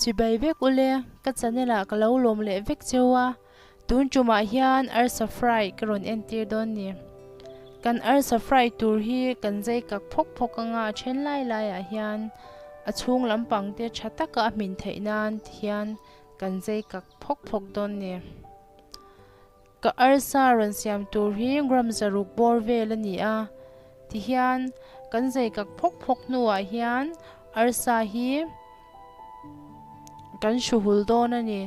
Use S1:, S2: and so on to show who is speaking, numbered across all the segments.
S1: Chibai vek ule, ka channel ah ka lo lawm leh vek cheu a, tun tumah hian arsa fry ka rawn entir dawn ni. Kan arsa fry tur hi kan zai kak phawk phawk anga a then lai lai ah hian a chhung lampang te tha taka a hmin theih nan ti hian kan zai kak phawk phawk dawn ni. Ka arsa rawn siam tur hi gram zaruk bawr vel a ni a, tihian kan zai kak phawk phawk hnuah hian arsa hi kan hru hul dawn a ni.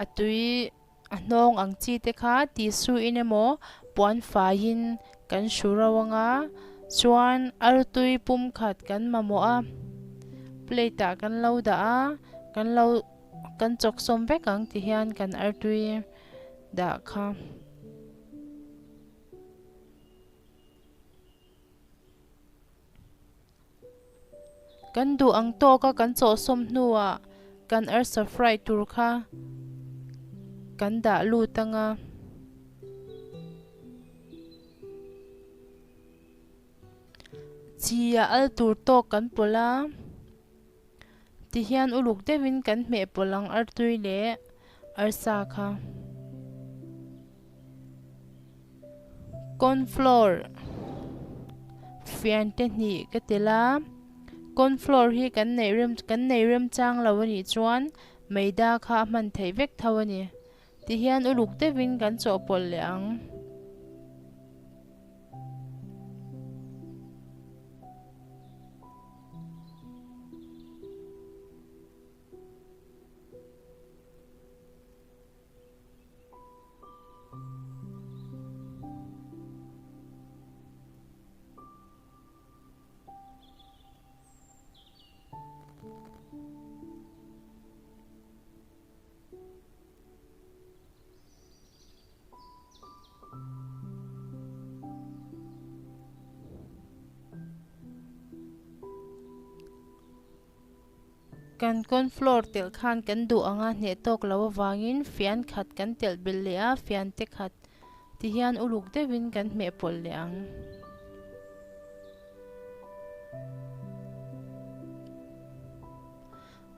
S1: A tui a hnawng ang chi te kha tissue in emaw puan faiin kan hru ro ang a, chuan artui pum khat kan mamawh a, plate ah kan lo dah a, kan lo kan chawk sawm vek ang tihian kan artui. dah kha. Kan duh ang tawka kan chawhsawm hnuah kan arsa fry tur kha kan dah lut ang a. Chi a al tur tawk kan pawlh a. Tihian uluk deuhin kan hmeh pawlh ang artui leh arsa kha. Corn flour fian te hnih ka tel a, corn flour hi kan neih rem kan nei remchang lo a nih chuan maida kha a hman theih vek tho a ni. Tihian uluk deuhin kan chawhpawlh leh ang. Kan corn flour telh khan kan duh anga hneh tawk lo avangin fian khat kan telh belh leh a, fian te khat ti hian uluk deuhin kan hmeh pawlh leh ang.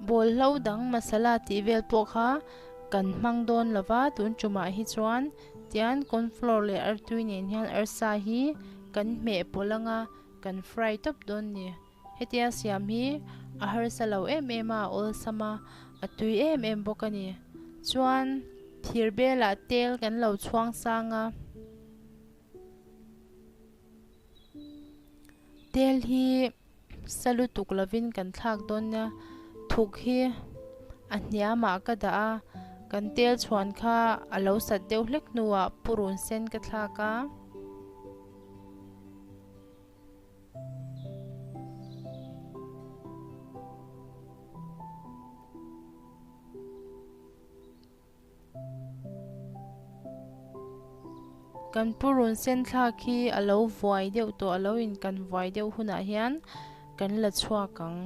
S1: Bawlhlo dang masala tih vel pawh kha kan hmang dawn lo va, tun tumah hi chuan tian corn flour leh artui nen hian arsa hi kan hmeh pawlh anga kan fry tawp dawn ni. Hetia siam hi a harsa lo em em a, a awlsam a, a tui em em bawk a ni. Chuan thir belah tel kan lo chhuang sang a. Tel hi sa lutuk lovin kan thlak dawn nia, thuk hi a hniamah ka dah a, kan tel chhuan kha a lo sat deuh hlek hnuah purun sen ka thlak a. Kan purun sen thlak hi a lo vuai deuh tawh a lo in kan vuai deuh hunah hian kan la chhuak ang.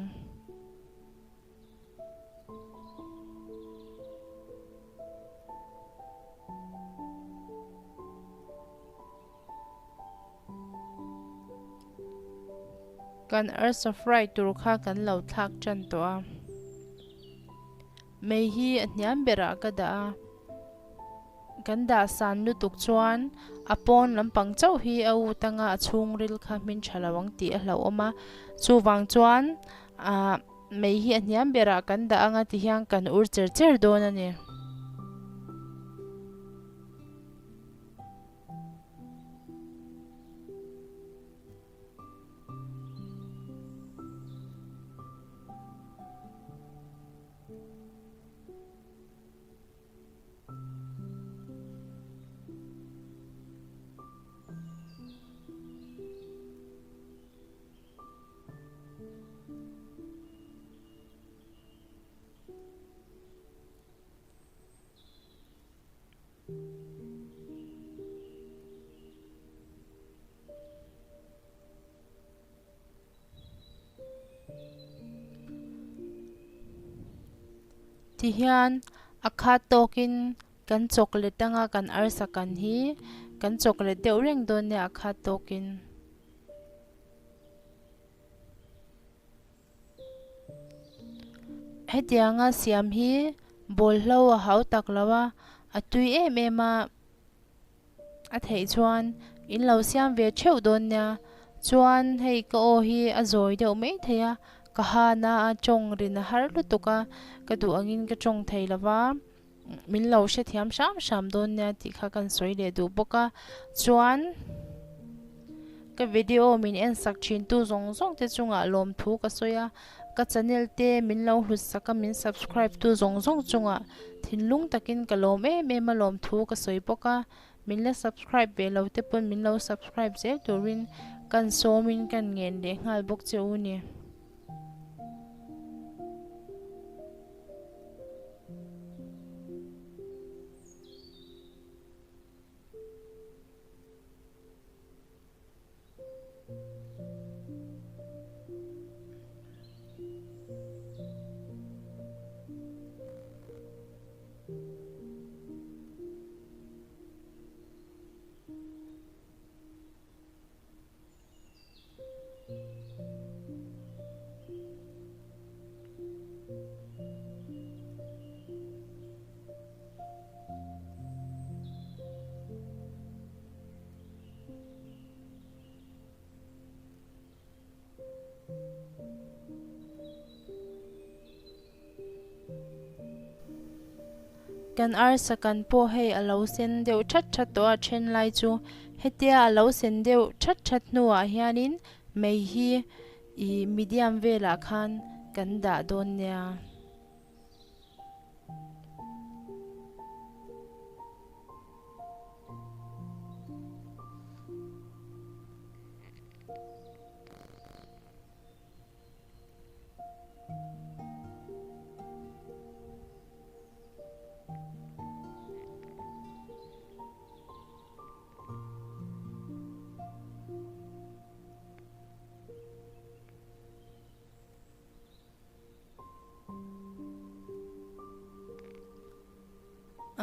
S1: Kan arsa fry tur kha kan lo thlak tan tawh a. Mei hi a hniam berah ka dah a. Kan dah san lutuk chuan a pawn lampang chauh hi a ut anga a chhungril kha hmin tha lo ang tih a hlauhawm a. Chuvang chuan ah mei hi a hniam berah kan dah anga ti hian kan ur cher cher dawn a ni. Tihian a khat tawkin kan chocolate anga kan arsa kan hi kan chocolate deuh reng dawn nia a khat tawkin. Hetianga siam hi bawlhlo a hau tak lo a, a tui em em a. A theih chuan in lo siam ve theuh dawn nia. Chuan hei ka aw hi a zawi deuh mai thei a, ka han a, a tawng rin a har lutuk a, ka duh angin ka tawng thei lo va, min lo hrethiam hram hram dawn nia tih kha kan sawi leh duh bawk a. Chuan ka video min en sak thin tu zawng zawng te chungah lawmthu ka sawi a, ka channel te min lo hlut sak a, min subscribe tu zawng zawng chungah thinlung takin ka lawm em em a lawmthu ka sawi bawk a, min la subscribe ve lo te pawn min lo subscribe zel turin kan sawmin kan ngen leh nghal bawk che u ni. Kan arsa kan pawh hei a lo sen deuh that that tawh a then lai chu hetia a lo sen deuh that that hnuah hianin mei hi ih medium velah khan kan dah dawn nia.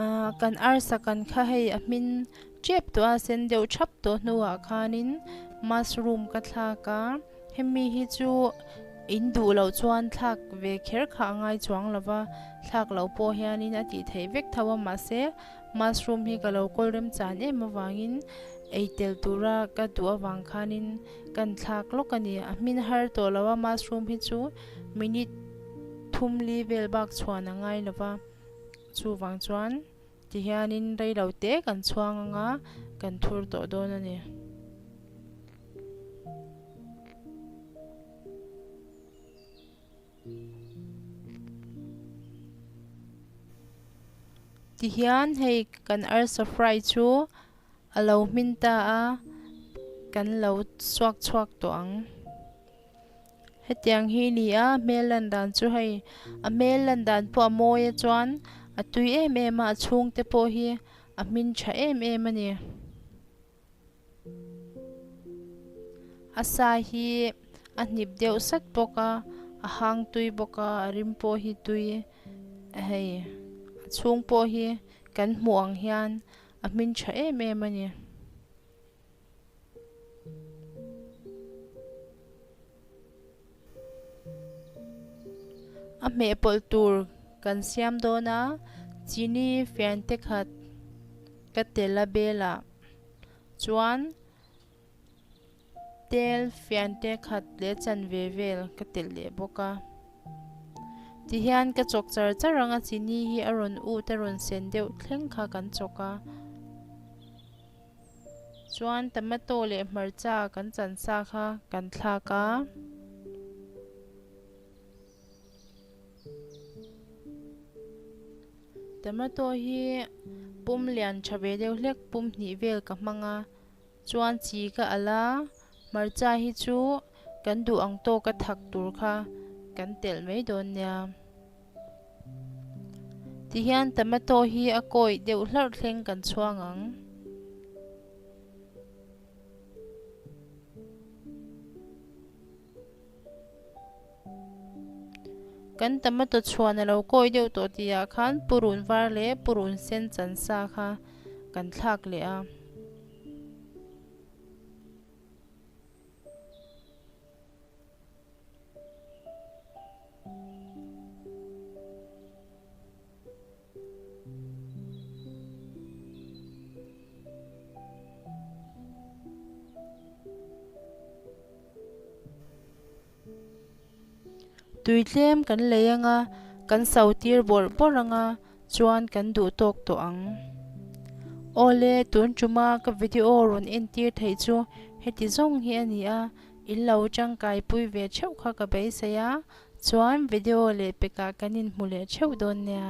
S1: Ahh kan arsa kan kha hei a hmin tep tawh a sen deuh thap tawh hnuah khanin mushroom ka thlak a hemi hi chu in duh loh chuan thlak ve kher kha a ngai chuang lo va thlak loh pawh hianin a tih theih vek tho a mahse mushroom hi ka lo kawl remchan em avangin ei tel tura ka duh avang khanin Kan thlak lawk a ni. A hmin har tawh lo a, mushroom hi chu minute thum li vel bak chhuan a ngai lo va, chuvang chuan tihianin rei lo te kan chhuang anga kan thur tawh dawn a ni. Tihian hei kan arsa fry chu a lo hmin ta a, kan lo chhuak chhuak tawh ang. Hetiang hi ni a hmel lan dan chu hei a hmel lan dan pawh a mawi a chuan a tui em em a, a chhungte pawh hi a hmin tha em em a ni. A sa hi a hnip deuh sat bawk a a hang tui bawk a a rim pawh hi tui hei a chhung pawh hi kan hmuh ang hian a hmin tha em em a ni. A hmeh pawlh tur kan siam dawn a, chini fian te khat ka tel a belah chuan tel fian te khat leh chanve vel ka telh leh bawk a. Tihian ka chawk char char ang a, chini hi a rawn ut a rawn sen deuh thleng kha kan chawk a. Chuan tomato leh hmarcha kan chan sa kha kan thlak a. Tomato hi pum lian tha ve deuh hlek pum hnih vel ka hmang a chuan chi ka alh a hmarcha hi chu kan duh ang tawka thak tur kha kan telh mai dawn nia. Tihian tomato hi a kawih deuh hlarh thleng kan chhuang ang. Kan tomato chhuan a lo kawi deuh tawh tihah khan purun var leh purun sen chan sa kha kan thlak leh a. Tui tlem kan lei anga, kan so tir bawrh bawrh anga chuan kan duh tawk tawh ang. Awle, tun tuma ka video rawn entir theih chu heti zawng hi a ni a, in lo tangkai pui ve theuh kha ka beisei a, chuan video leh pekah kan inhmu leh theuh dawn nia.